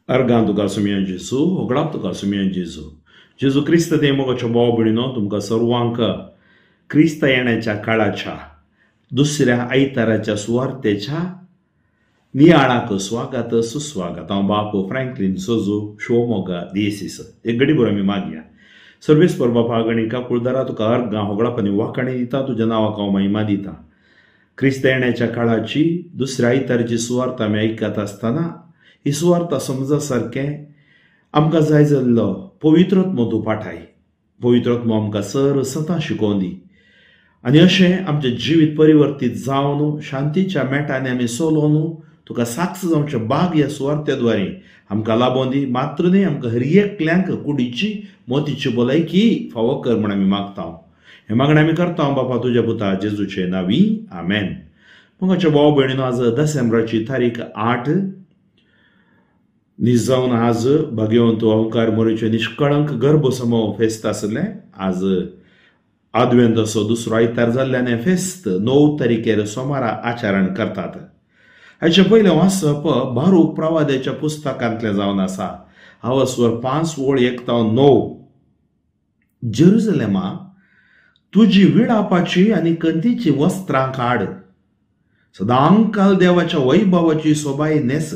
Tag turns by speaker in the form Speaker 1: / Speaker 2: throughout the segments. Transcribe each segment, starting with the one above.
Speaker 1: अर्गां तुका सुमया जेजू, होगडाप तुका सुमया जेजू. जेजू क्रिस्त ते मोगाचो भाव भयणीनो, तुमकां सर्वांक क्रिस्त येण्याच्या काळाच्या दुसऱ्या आयताराच्या सुवार्तेच्या नियाळाक स्वागत सुस्वागत. हांव बापू फ्रँकलीन सोजू, शिवमोगा दियेसीस. एक घडी बरो आमी मागया. सर्वेस्पर बापा गणिका कुळदारा, तुका अर्गां होगडाप आनी वाखाणी दिता, तुज्या नांवाक हांव महिमा दिता. क्रिस्त येण्याच्या काळाची दुसऱ्या आयताराची सुवार्थ आमी आयकत आसतना ही सुवार्थ समजा सारकें आमकां जाय जाल्लो पवित्रत्म तूं पाठाय. पवित्रत्म आमकां सर सतां शिकोवन दी आनी अशें आमचें जिवीत परिवर्तीत जावन शांतीच्या मेटांनी आमी सोलोवन तुका साक्ष जावचें बाग ह्या सुवार्ते द्वारे आमकां लाबोवन दी. मात्र न्हय, आमकां हर एकल्यांक कुडीची मोतीची भलायकी फावो कर म्हण आमी मागता. हें मागणें आमी करता बापा तुज्या पुता जेजूचे नांवी, आमेन. मोगाच्या भाव भयणीनो, आज डिसेंबराची तारीख 8 निजावन आज भाग्यवंत ओंकार मोरेचे निष्कळंक गर्भसमो फेस्त आसलें. आज आदवेंताचो दुसरो आयतार जाल्ल्यान हें फेस्त 9 तारखेर सोमारा आचरण करतात. हाचे पयलें वाचप बारूक प्रवाद्याच्या पुस्तकांतलें जावन आसा. हावसवर 5 ओळ 1 ते 9. जेरुजलेमा, तुजी विळापाची आनी कंतीची वस्त्रां काड, सदांकाल देवाच्या वैभवाची सोबाय न्हेस,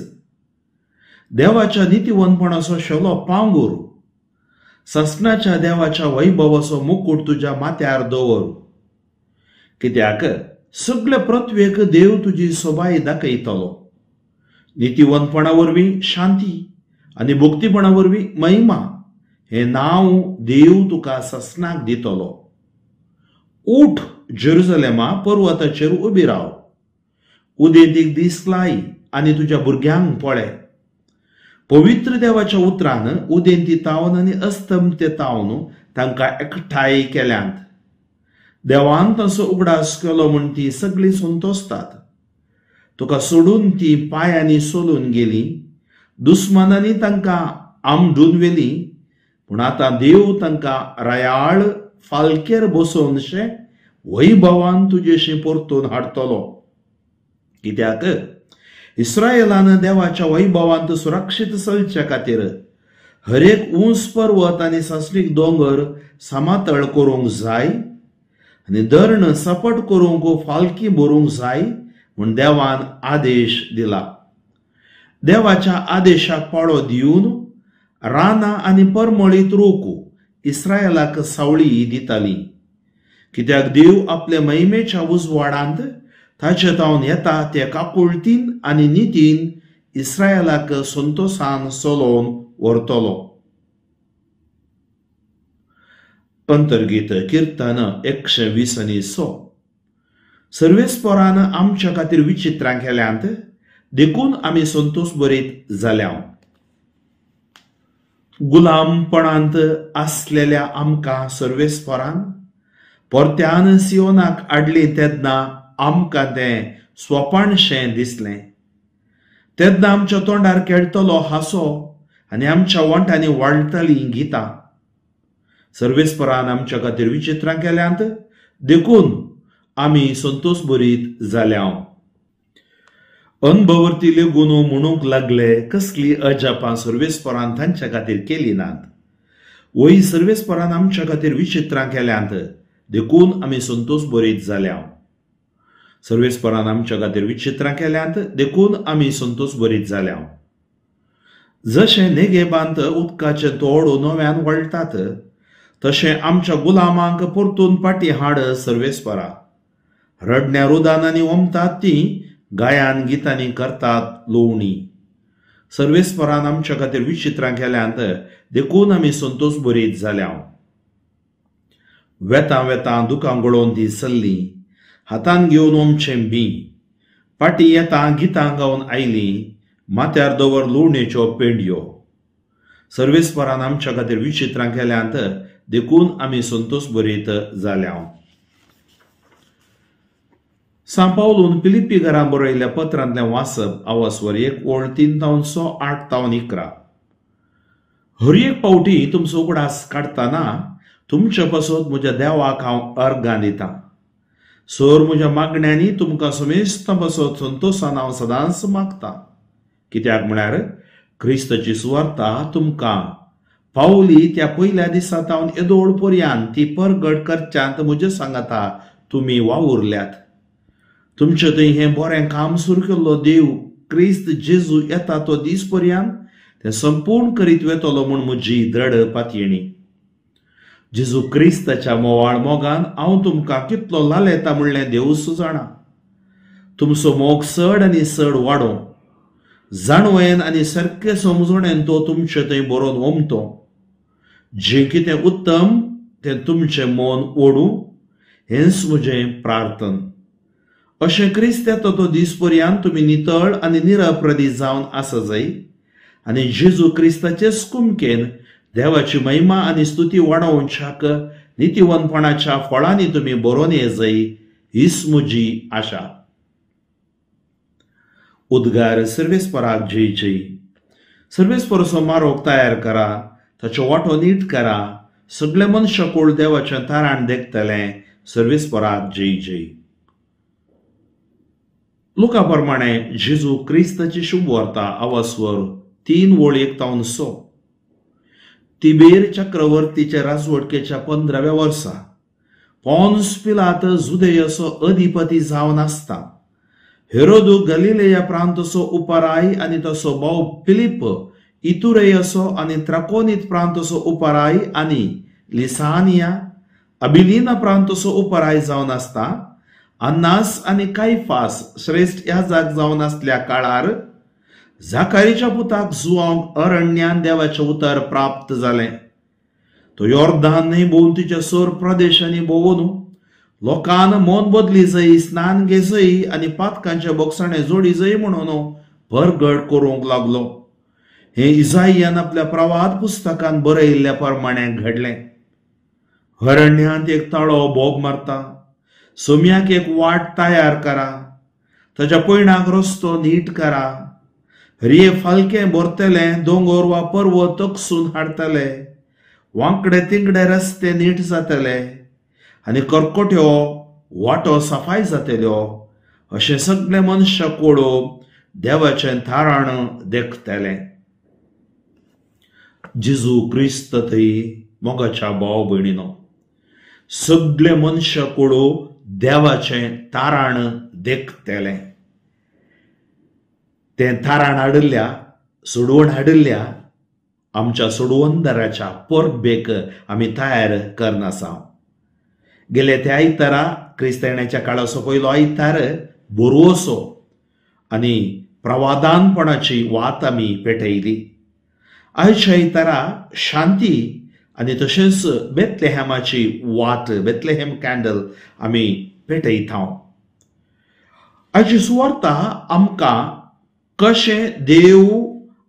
Speaker 1: देवाच्या नितीवंतपणाचो शेलो पांगूर, ससनाच्या देवाच्या वैभवाचो मुकूट तुज्या माथ्यार दवर. कित्याक सगळे पृथ्वेक देव तुजी सोबाय दाखयतलो. नितीवंतपणा वरवीं शांती आनी भक्तीपणा वरवीं महिमा हें नांव देव तुका ससनाक दितलो. उठ जेरुजलेमा, पर्वताचेर उबी राव, उदेंतीक दीस लाय आनी तुज्या भुरग्यांक पळय. पवित्र देवाच्या उतरान उदेंती तावन आनी अस्तमते तावन तांकां एकठांय केल्यांत. देवान तांचो उगडास केलो म्हूण ती सगळीं संतोसतात. तुका सोडून ती पांयांनी सोलून गेली, दुस्मानांनी तांकां आमडून व्हेली, पूण आतां देव तांकां रायाळ फालकेर बसोवनशें वैभवान तुजेशी परतून हाडटलो. कित्याक इस्रायलान देवाच्या वैभवांत सुरक्षीत चलचे खातीर हरेक उंच पर्वत आनी सासणीक दोंगर समातळ करूंक जाय आनी धरण सपट करूंक फालकी भरूंक जाय म्हूण देवान आदेश दिला. देवाच्या आदेशाक पाळो दिवन रानां आनी परमळीत रूख इस्रायलाक सावळी दिताली. कित्याक देव आपले महिमेच्या उजवाडांत ताचे तावन येता ते काकुळतीन आनी नितीन इस्रायलाक संतोसान चलोवन व्हरतलो. अंतर्गीत किर्तन 120 आनी 100. सर्वेस्परान आमच्या खातीर विचित्रां केल्यांत, देखून आमी संतोष बरीत जाल्या. गुलामपणांत आसलेल्या आमकां सर्वेस्परान परत्यान सियोनाक हाडली तेन्ना आमकां तें स्वपाणशें दिसलें. तेन्ना आमच्या तोंडार खेळटलो हांसो आनी आमच्या वंठांनी वाळटलीं गितां. सर्वेस्परान आमच्या खातीर विचित्रां केल्यांत, देखून आमी संतोष बरीत जाल्या. अनभवर्ती लेगून म्हणूंक लागले, कसली अजापां सर्वेस्परान तांच्या खातीर केली नात. वय सर्वेस्परान आमच्या खातीर विचित्रां केल्यांत, देखून आमी संतोष बरीत जाल्या. सर्वेस्परान आमच्या खातीर विचित्रां केल्यांत, देखून आमी संतोष बरीत जाल्या. जशें नेगेबांत उदकाचें तोड नव्यान वळटात, तशें आमच्या गुलामांक परतून फाटीं हाड सर्वेस्परा. रडण्या रुदानांनी ओमतात ती गायान गितांनी करतात लोवणी. सर्वेस्परान आमच्या खातीर विचित्रां केल्यांत, देखून आमी संतोष बरीत जाल्या. वेतां वेतां दुकां गळोवन ती सल्ली, हातान घेवन ओमचें बी, फाटीं येता गितां गावन आयली, माथ्यार दवर लोवणेच्यो पेंडयो. सर्वेस्परान आमच्या खातीर विचित्रां केल्यांत, देखून आमी संतोष बरीत जाल्या. सां पावलून फिलिप्पी घरां बरयल्ल्या पत्रांतलें वाचप आवासवर 1 ओळ 3 तावन 6 8 तावन 11. हर एक पावटी तुमचो उगडास काडटना तुमचे पासत म्हज्या देवाक हांव अर्गां दितां. सर म्हज्या मागण्यांनी तुमकां समेस्तां पासत संतोशान हांव सदांच मागता. कित्याक म्हळ्यार क्रिस्ताची सुवार्ता तुमकां पावली त्या पयल्या दिसा तावन येदोळ पर्यंत ती परगट करच्यांत म्हजे सांगाता तुमी वावुरल्यात. तुमचे थंय हें बरें काम सुरू केल्लो देव क्रिस्त जेजू येता तो दीस पर्यंत तें संपूर्ण करीत वेतलो म्हूण म्हजी द्रढ पातयेणी. जेजू क्रिस्ताच्या मोवाळ मोगान हांव तुमकां कितलो लालेता म्हणलें देवूच जाणा. तुमचो मोग चड आनी चड वाडों, जाणवयेन आनी सारकें समजणेन तो तुमचे थंय बरोवन ओमतो. जें कितें उत्तम तें तुमचें मन ओडूं हेंच म्हजें प्रार्थन. अशें क्रिस्त येता तो दीस पर्यंत तुमी नितळ आनी निरप्रदी जावन आसा जाय आनी जेजू क्रिस्ताचेच कुमकेन देवाची महिमा आनी स्तुती वाडोवच्याक नितीवंतपणाच्या फळांनी तुमी बरोवन ये जाय हीच म्हजी आशा. उद्गार सर्वेस्पराक जय जय. सर्वेस्पराचो मारोग तयार करा, ताचो वांटो नीट करा, सगळे मनशाकूळ देवाचें ताराण देखतलें. सर्वेस्पराक जय जय. लुका प्रमाणे जेजू क्रिस्ताची शुभवार्ता आवास्वर 3:1-6. तिबेर चक्रवर्तीच्या राजवटकेच्या 15व्या वर्सा पॉन्स पिलात जुदेयाचो अधिपती जावन आसता हेरोदू गलिलेया प्रांताचो उपराय आनी तसो भाव फिलिप इतुरेयाचो आनी त्राकोनीत प्रांताचो उपराय आनी लिसानिया अबिलिना प्रांताचो उपराय जावन आसता अन्नास आनी कायफास श्रेश्ठ याजक जावन आसल्या काळार जाकारीच्या पुताक जुआंक अरण्यान देवाचें उतर प्राप्त जालें. तो योर्दान न्हंय भोंवतीच्या सोर प्रदेशांनी भोंवून लोकान मन बदली जाय, स्नान घेजय आनी पातकांच्या बोगसाणे जोडी जाय म्हणून परगट करूंक लागलो. हें इजायान आपल्या प्रवाद पुस्तकान बरयिल्ल्या प्रमाणे घडलें. अरण्यांत एक ताळो बोब मारता, सोम्याक एक वाट तयार करा, ताच्या पयणाक रस्तो नीट करा, हरये फालकें भरतले, दोंगर वा पर्वत तकसून हाडटले, वांकडे तिंगडे रस्ते नीट जातले आनी करकोट्यो वाटो सफाय जातल्यो. अशें सगळे मनशां कोडो देवाचें थाराण देखतले. जेजू क्रिस्त थंय मोगाच्या भाव भयणीनो, सगळे मनशां कोडो देवाचें ताराण देखतले. तें ताराण हाडिल्ल्या, सोडवण हाडिल्ल्या आमच्या सोडवणदाराच्या परबेक आमी तयार करनासा. गेले त्या आयतारा क्रिस्तांवाच्या काळाचो पयलो आयतार बरोसो आनी प्रवादानपणाची वात आमी पेटयली. आयच्या आयतारा शांती आनी तशेंच बेतलेहॅमाची वात, बेतलेहॅम कॅन्डल आमी पेटयता. आयची सुवार्ता आमकां कशें देव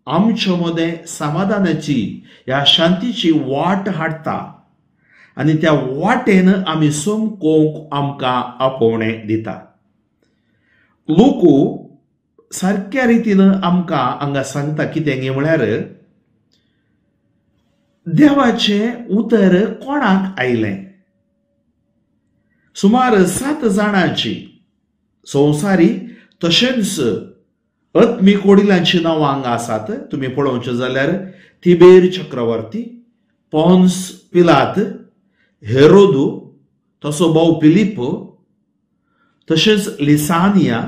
Speaker 1: आमच्या मदें समाधानाची ह्या शांतीची वाट हाडटा आनी त्या वाटेन आमी समकोंक आमकां आपोवणें दिता. लोक सारक्या रितीन आमकां हांगा सांगता कितें गे म्हळ्यार देवाचें उतर कोणाक आयलें. सुमार 7 जाणांची संवसारी तशेंच आत्मीक वडिलांची नांवां हांगा आसात. तुमी पळोवचें जाल्यार तिबेर चक्रवर्ती, पॉन्स पिलात, हेरोदू, तसो भाव फिलिप, तशेंच लिसानिया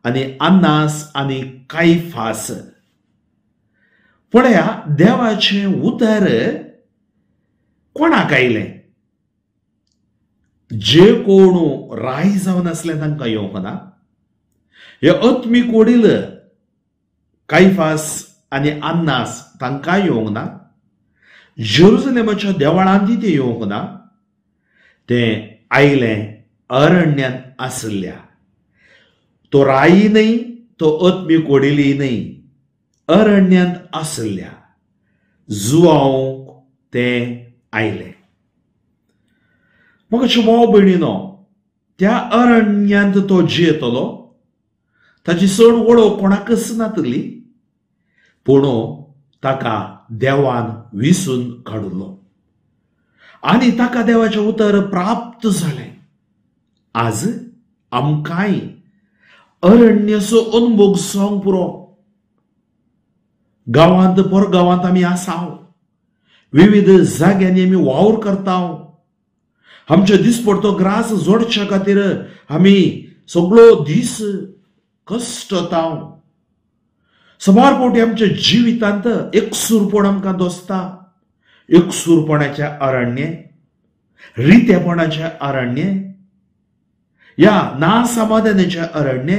Speaker 1: आनी अन्नास आनी कायफास. पळया देवाचें उतर कोणाक आयलें. जे कोण राय जावन आसले तांकां येवंक ना. हे आत्मीक वडील कायफास आनी अन्नास तांकां येवंक ना. जेरुजलेमाच्या देवळांत ते येवंक ना. तें आयलें अरण्यांत आसल्या. तो रायी न्हय, तो आत्मीक वडीलय न्हय, अरण्यांत आसल्या जुआंक तें आयलें. म्हाका भाव भयणीनो, त्या अरण्यांत तो जियेतलो, ताची चड वळख कोणाकच नातली, पूण ताका देवान विसून काडलो आनी ताका देवाचें उतर प्राप्त जालें. आज आमकांय अरण्याचो अनभोग जावंक पुरो. गांवांत परगांवांत आमी आसाव, विविध जाग्यांनी आमी वावर करता. आमचो दिसपडतो ग्रास जोडच्या खातीर आमी सगळो दीस कश्टता. सबार फावटी आमच्या जिवितांत एकसूरपण आमकां दोसता. एकसूरपणाचें अरण्य, रितेपणाचें अरण्य, ह्या नासमाधानाचें अरण्य,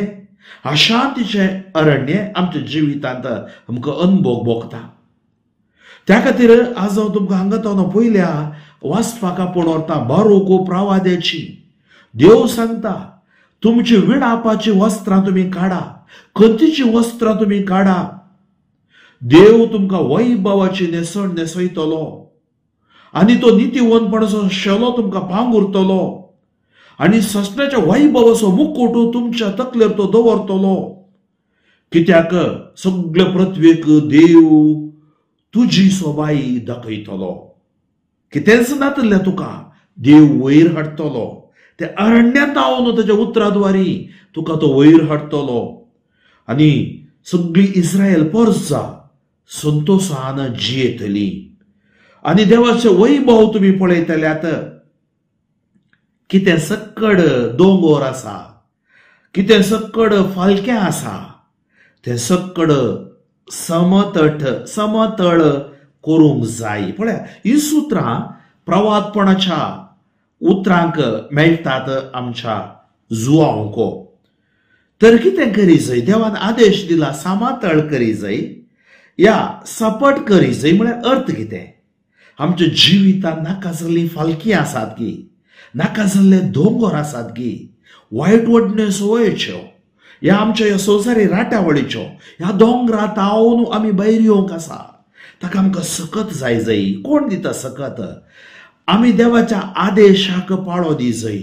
Speaker 1: अशांतीचें अरण्य आमच्या जिवितांत आमकां अनुभव भोगता. त्या खातीर आज हांव तुमकां हांगा तो पयल्या वाचपाक आपोवन व्हरता बारोको प्रवाद्याची. देव सांगता, तुमची विणापाची वस्त्रां तुमी काडा, खंतीची वस्त्रां तुमी काडा. देव तुमकां वैभवाची न्हेसण न्हेसयतलो आनी तो नितीवंतपणाचो शेलो तुमकां पांगुरतलो आनी ससण्याच्या वैभवाचो मुकुट तुमच्या तकलेर तो दवरतलो. कित्याक सगळे पृथ्वेक देव तुजी सोबाई दाखयतलो. कितेंच नातलें तुका देव वयर हाडटलो. ते अरण्यांत आवन ताच्या उतराद्वारी तुका तो वयर हाडटलो आनी सगळी इस्रायल परजा संतोशान जियेतली आनी देवाचे वैभव तुमी पळयतल्यात. कितें सक्कड दोंगोर आसा, कितें सक्कड फालकें आसा, तें सक्कड समतट समतळ करूंक जाय. पळया, ही सुत्रां प्रवादपणाच्या उतरांक मेळटात आमच्या जुआंको. तर कितें करी जाय? देवान आदेश दिला समातळ करी जाय या सपट करी जाय. म्हळ्यार अर्थ कितें? आमच्या जिवितांत नाका जाल्लीं फालकी आसात की, नाका जाल्ले दोंगर आसात की, वायट वडणे संवयेच्यो, ह्या आमच्या ह्या संवसारी राटावळीच्यो, ह्या दोंगरात आवन आमी भायर येवंक आसा. ताका आमकां सकत जाय जाय. कोण दिता सकत? आमी देवाच्या आदेशाक पाळो दी जाय.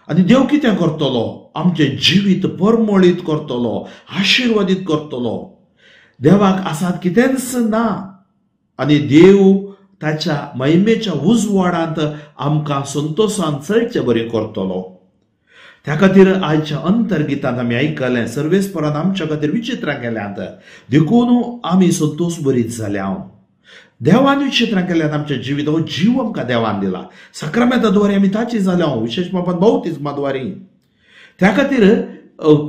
Speaker 1: आनी देव कितें करतलो? आमचें जिवीत परमळीत करतलो, आशिर्वादीत करतलो. देवाक आसात कितेंच ना आनी देव ताच्या महिमेच्या उजवाडांत आमकां संतोशान चलचे बरें करतलो. त्या खातीर आयच्या अंतर्गितांत आमी आयकलें सर्वेस्परान आमच्या खातीर विचित्रां केल्यांत, देखून आमी संतोश बरीत जाल्या. देवान विचित्रां केल्यात आमच्या जिवीत, हो जीव आमकां देवान दिला. सक्रामेंता द्वारे आमी ताची जाल्या, विशेश बापान बाउतिज्मा द्वारे. त्या खातीर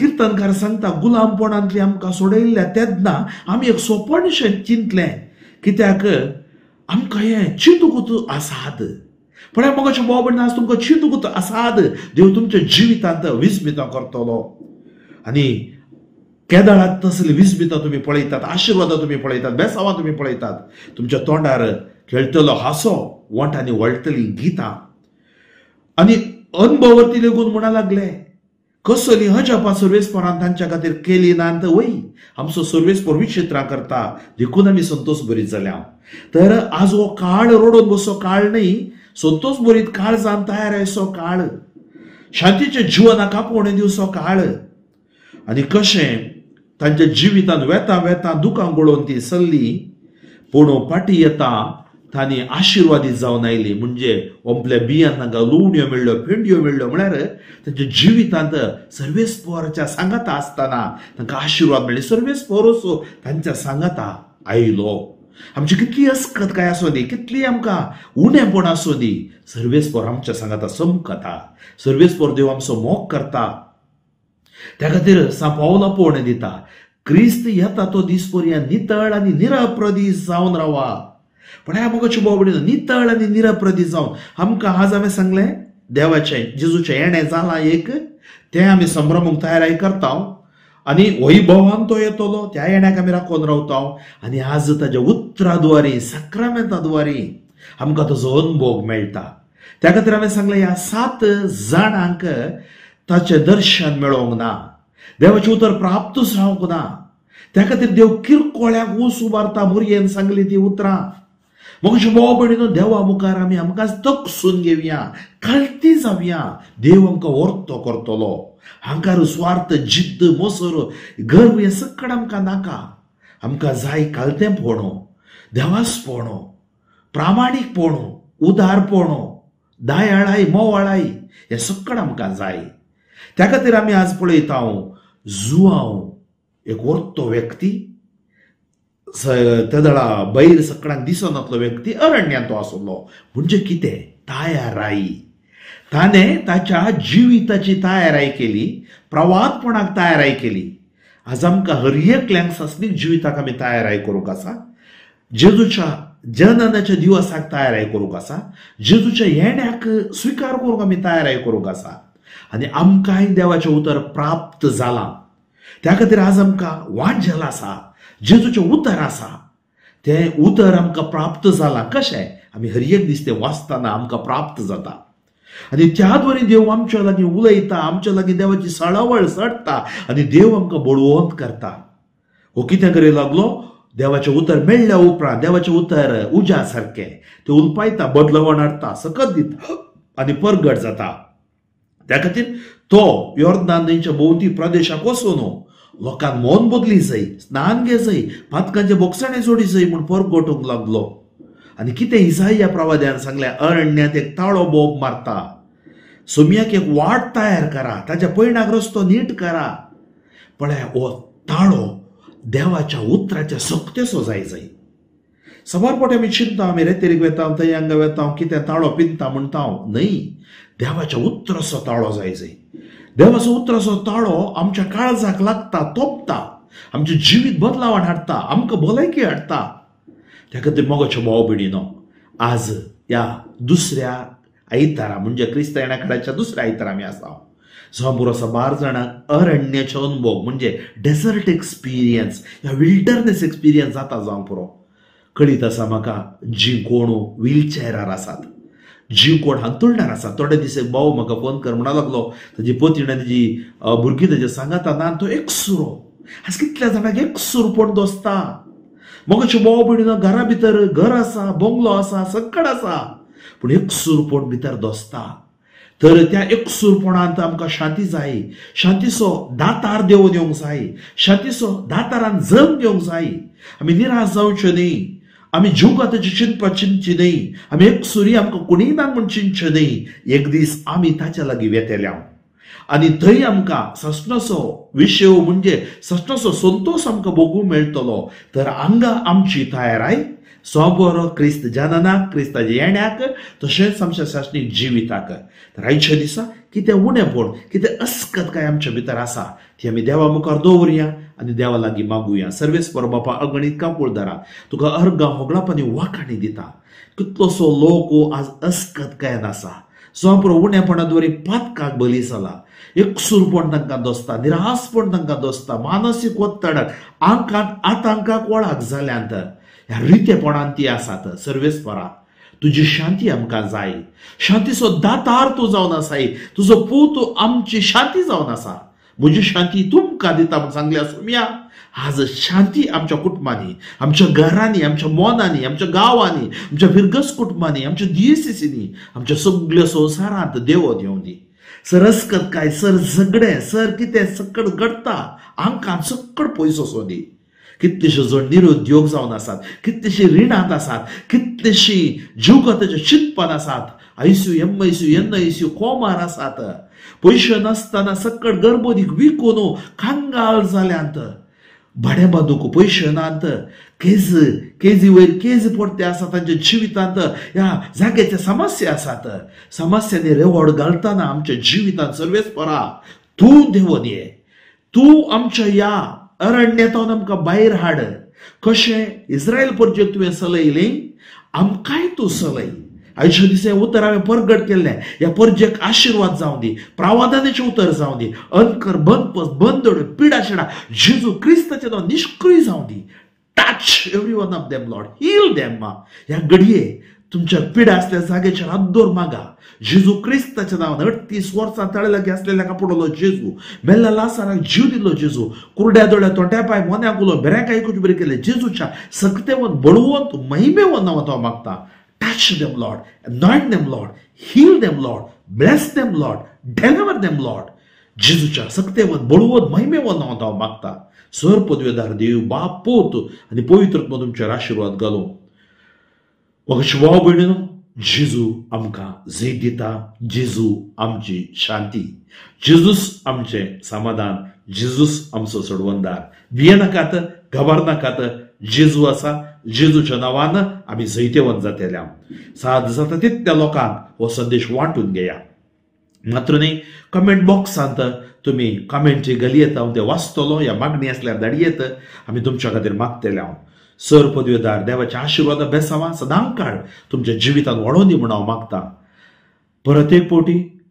Speaker 1: किर्तनकार सांगता, गुलामपणांतली आमकां सोडयल्ल्या तेन्ना आमी एक सोपणशें चिंतलें, कित्याक आमकां हें चिंतूकूच आसात. पण मगाचे भाव भयण आज तुमकां चिंतूकूच आसात. देव तुमच्या जिवितांत विस्मितां करतलो आनी केदळात तसली विस्मितां तुमी पळयतात, आशिर्वादां तुमी पळयतात, बेसावां तुमी पळयतात. तुमच्या तोंडार खेळटलो हांसो, वोंठांनी वळटलीं गितां. आनी अनुभवती लेगून म्हणा लागले, कसली अजापां सर्वेस्परान तांच्या खातीर केली ना वय. आमचो सर्वेस्पर विचित्रां करता, देखून आमी संतोश बरीत जाल्या. तर आज हो काळ रडोवन बसो काळ न्हय, संतोश बरीत काळजान तयार आयचो काळ, शांतीच्या जिवनाक आपोवणें दिवचो काळ. आनी कशें तांच्या जिवितांत वेता वेता दुकां गळोवन ती सल्ली, पूण फाटी येता तांणी आशिर्वादीत जावन आयली. म्हणजे ओंपल्या बियान तांकां लुवण्यो मेळ्ळ्यो, पेंडयो मेळ्ळ्यो. म्हळ्यार तांच्या जिवितांत सर्वेस्पराच्या सांगाता आसतना तांकां आशिर्वाद मेळ्ळे. सर्वेस्परोसो तांच्या सांगाता आयलो. आमची कितली अस्कत काय आसूं दी, कितली आमकां उणेपण आसूं दी, सर्वेस्पर आमच्या सांगाता समकता. सर्वेस्पर देव आमचो मोग करता. त्या खातीर सांत पावल आपोवणें दिता, क्रिस्त येता तो दीस पर्यंत नितळ आनी निरप्रदीस जावन रावा. पण ह्या मोगाचे भाव भयणीनो, नितळ आनी निरप्रदीस जावन आमकां आज हांवें सांगलें, देवाचें जेजूचें येणें जालां एक, तें आमी संभ्रमूंक तयाराय करता आनी वैभवान तो येतलो, त्या येण्याक आमी राखून रावता. आनी आज ताच्या उतरा द्वारी, सक्रामेंता द्वारी आमकां ताचो अनुभव मेळटा. त्या खातीर हांवें सांगलें, ह्या 7 जाणांक ताचें दर्शन मेळोंक ना, देवाचें उतर प्राप्तूच रावंक ना. त्या खातीर देव किरकोळ्याक ऊस उबारता, मुरयेन सांगली ती उतरां. मग भाव भयणीनो, देवा मुखार आमी आमकां तकसून घेवया, कालती जावया. देव आमकां वर्तो करतलो. हांकार स्वार्थ, जिद्द, मोसर, गर्व हें सगळें आमकां नाका. आमकां जाय कालतेंपणो, देवासपणो, प्रामाणीकपणो, उदारपणो, दयाळाय, मोवाळाय, हें सगळें आमकां जाय. त्या खातीर आमी आज पळयता, जुआंव एक वर्तो व्यक्ती, तेदळा बैर सकडांक दिसनातलो व्यक्ती अरण्यांत तो आसलो. म्हणजे कितें तयाराई, ताणें ताच्या जिविताची तयाराई केली, प्रवादपणाक तयाराई केली. आज आमकां हर एकल्यांक सासणीक जिविताक आमी तयाराई करूंक आसा, जेजूच्या जननाच्या दिवसाक तयाराई करूंक आसा, जेजूच्या येण्याक स्विकार करूंक आमी तयाराई करूंक आसा. आनी आमकांय देवाचें उतर प्राप्त जालां. त्या खातीर आज आमकां वांजेल आसा, जेजूचें उतर आसा, तें उतर आमकां प्राप्त जालां. कशें आमी हर एक दीस तें वाचतना आमकां प्राप्त जाता आनी त्या द्वारे देव आमच्या लागीं उलयता, आमच्या लागीं देवाची सळावळ चडटा आनी देव आमकां बळवंत करता. हो कितें करी लागलो, देवाचें उतर मेळ्ळ्या उपरांत देवाचें उतर उज्या सारकें तें उलपायता, बदलवण हाडटा, सकत दिता आनी परगट जाता. त्या खातीर तो योर्दान न्हंयच्या भोंवती प्रदेशाक वचून लोकांक मन बदली जाय, स्नान घे जाय, पातकांचे बोगसणे जोडी जाय म्हूण परगटूंक लागलो. आनी कितें इसाया प्रवाद्यान सांगलें, अरण्यांत एक ताळो बोब मारता, सोम्याक एक वाट तयार करा, ताच्या पयणाक रस्तो नीट करा. पळय हो ताळो देवाच्या उतराच्या सक्तेचो जाय जाय. सवार पोटे आमी चिंता, आमी रेतेरीक वेता, थंय हांगा वेता, कितें ताळो पिंता म्हणटा न्हय, देवाच्या उतराचो ताळो जाय जाय. देवाचो उतराचो ताळो आमच्या काळजाक लागता, तोपता, आमचें जिवीत बदलावण हाडटा, आमकां भलायकी हाडटा. त्या खातीर मोगाच्यो भाव भयणीनो, आज ह्या दुसऱ्या आयतारा म्हणजे क्रिस्तांव येण्या दुसऱ्या आयतारा आमी आसा. जावं पुरो साबार जाणांक अरण्याचो अनुभव म्हणजे डेजर्ट एक्सपिरियन्स ह्या विल्डरनेस एक्सपिरियन्स जाता. जावं पुरो कळीत आसा म्हाका, जी कोण व्हीलचेरार आसात, जी कोण हांतुळणार आसा. थोडे दीस एक भाव म्हाका फोन कर म्हणा लागलो, ताजी पतीण आनी ताजी भुरगीं ताज्या सांगाता ना, तो एकसुरो. आज कितल्या जाणांक एकसूरपण दोसता. मोगाच्यो भाव भयणीनो, घरा भितर घर आसा, बंगलो आसा, सकड आसा, पूण एकसूरपण भितर दोसता. तर त्या एकसूरपणांत आमकां शांती जाय, शांतीचो दातार देवून येवंक जाय, शांतीचो दातारान जल्म घेवंक जाय. आमी निराश जावचे न्हय, आमी जीवघाताची चिंतपा चिंतची न्हय, आमी एकसुरी आमकां कोणीय ना म्हूण चिंतचें न्हय. एक दीस आमी ताच्या लागीं वेतले आनी थंय आमकां ससनाचो विशय म्हणजे ससनाचो संतोश आमकां भोगूंक मेळटलो. तर हांगा आमची तयाराय सोबरो क्रिस्त जननाक, क्रिस्ताच्या येण्याक, तशेंच आमच्या सासणीक जिविताक. तर आयच्या दिसा कितें उणेपण, कितें अस्कत काय आमच्या भितर आसा ती आमी देवा मुखार दवरुया आनी देवा लागीं मागुया. सर्वेस्पर बापा अगणीत काकुळदारा, तुका अर्गां होगळाप आनी वाखाणी दिता. कितलोसो लोक आज अस्कत कायन आसा, सोंपरो उणेपणा द्वारे पातकाक बली जाला, एकसूरपण तांकां दोसता, निरासपण तांकां दोसता, मानसीक ಒತ್ತಡक आंकांत आतांकाक वळाक जाल्यांत, ह्या रितेपणान ती आसात. सर्वेस्परा, तुजी शांती आमकां जाय, शांतीचो दातार तूं जावन आसाय, तुजो पूत आमची शांती जावन आसा. म्हजी शांती तुमकां दिता म्हूण सांगल्या सोम्या. आज शांती आमच्या कुटुंबांनी, आमच्या घरांनी, आमच्या मनांनी, आमच्या गांवांनी, आमच्या फिरगस कुटुंबांनी, आमच्या दियेसींनी, आमच्या सगळ्या संवसारांत देव दिवं दी. सर अस्कत काय, सर झगडें, सर कितें सकड घडटा, आमकां सकड पयसो असो दी. कितलेशे जण निरुद्योग जावन आसात, कितलेशे रिणांत आसात, कितलेशी जीवघाताच्या चिंतपान आसात, आयसीयू, एमआयसीयू, एनआयसीयू कोमार आसात, पयशे नासतना सकड गर्भवतीक विकून कांगाल जाल्यांत, भाडें बांदूंक पयशे नात, केज केजी वयर केज पडते आसा तांच्या जिवितांत. ह्या जाग्याच्या समस्या आसात, समस्यांनी रेवड घालतना आमच्या जिवितांत सर्वेस्परा तूं देवोन ये, तूं आमच्या ह्या अरण्यांतल्यान आमकां भायर हाड. कशें इस्रायल परजेक तुवें सलयलें, आमकांय तूं सलय. आयच्या दिसा हें उतर हांवें परगट केल्लें, ह्या परजेक आशिर्वाद जावं दी, प्रावादानाचें उतर जावं दी, अनकर बंदपस बंदड पिडा शिडा जेजू क्रिस्ताचें नांव निश्क्रीय जावं दी. Touch every one of them Lord, heal them. ह्या घडये तुमच्या पिडा आसल्या जाग्याचेर हात दवर मागा जेजू क्रिस्ताच्या नांवान. 38 वर्सां तळे लागीं आसलेल्या कापडलो जेजू, मेल्ल्या लासाराक जीव दिल्लो जेजू, कुरड्या दोळ्या तोंड्या पांय मोन्याक उलो बेऱ्यांक आयकुचें बरें केलें जेजूच्या सक्तेवन बळवंत महिमेवन नांवान हांव मागता. Touch them, Lord. Anoint them, Lord. Heal them, Lord. Bless them, Lord. Deliver them, Lord. जेजूच्या सक्तेवन बळवंत महिमेवन नांवान हांव मागता. सर पदवेदार देव बाप पूत आनी पवित्र आत्मो तुमचेर आशिर्वाद घालूं. म्हाका भाव भयणीनो, जेजू आमकां जैत दिता, जेजू आमची शांती, जेजूस आमचें समाधान, जेजूस आमचो सोडवणदार. भियेनाकात, घाबरनाकात. जेजू आसा. जेजूच्या नांवान आमी जैतेवंत जातले. साद जाता तितल्या लोकांक हो संदेश वांटून घेया. मात्र न्ही, कमेंट बॉक्सांत तुमी कमेंटची घालयेत, हांव ते वाचतलो. या मागणी आसल्यार धाडयेत, आमी तुमच्या खातीर मागतले. हांव सर पदवेदार देवाच्या आशिर्वादा बेसांवां सदां काळ तुमच्या जिवितांत वाडोवन दी म्हूण हांव मागता. परत एक फावटी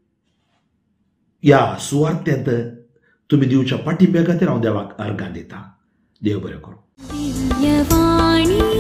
Speaker 1: ह्या सुवार्थ्यांत तुमी दिवच्या पाठिंब्या खातीर हांव देवाक अर्गां दिता. देव बरें करूं.